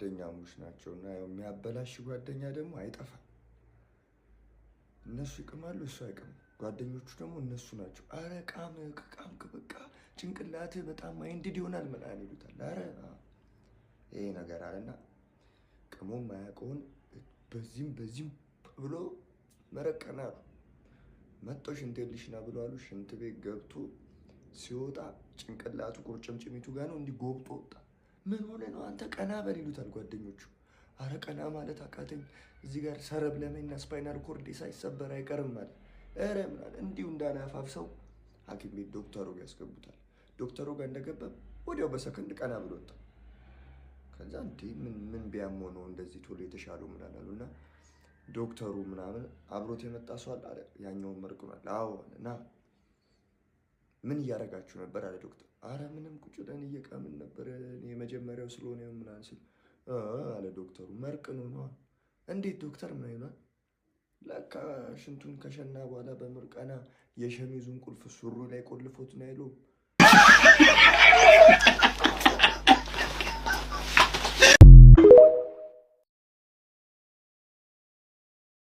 ጓደኛሞች ናቸው እና ያው የሚያበላሽ ጓደኛ ደግሞ አይጠፋም። እነሱ ይቅማሉ፣ እሱ አይቅምም። ጓደኞቹ ደግሞ እነሱ ናቸው። አረ ቃም ቃምክ፣ በቃ ጭንቅላትህ በጣም minded ይሆናል ምናምን ይሉታል። አረ ይሄ ነገር አለና ቅሞም አያውቀውን በዚህም በዚህም ብሎ መረቀና አሉ። መጥቶ ሽንት ልሽና ብሎ አሉ። ሽንት ቤት ገብቶ ሲወጣ ጭንቅላቱ ቁርጭምጭሚቱ ጋር ነው፣ እንዲህ ጎብጦ ወጣ። ምን ሆነ ነው አንተ፣ ቀና በል ይሉታል ጓደኞቹ። አረ ቀና ማለት አቃተኝ፣ እዚህ ጋር cerebellum ኤና spinal cord ኤ ሳይሰበር አይቀርም አለ። ኧረ ምናምን እንዲሁ እንዳለ አፋፍሰው ሐኪም ቤት ዶክተሩ ጋር ያስገቡታል። ዶክተሩ ጋር እንደገባ ወዲያው በሰከንድ ቀና ብሎ ወጣ። ከዛ እንዴ ምን ምን ቢያሞ ነው እንደዚህ ቶሎ የተሻለው ምናምን አሉና ዶክተሩ ምናምን አብሮት የመጣ ሰው አለ፣ ያኛውን መርቅኗል። አዎ እና ምን እያደረጋችሁ ነበር አለ ዶክተር። አረ ምንም ቁጭ ብለን እየቃምን ነበር የመጀመሪያው ስለሆነ ምናምን ሲል አለ ዶክተሩ። መርቅኖ ነዋ። እንዴት ዶክተር ምን ይሏል? ለካ ሽንቱን ከሸና በኋላ በምርቀና የሸሚዙን ቁልፍ ሱሪ ላይ ቆልፎት ነው ያለው።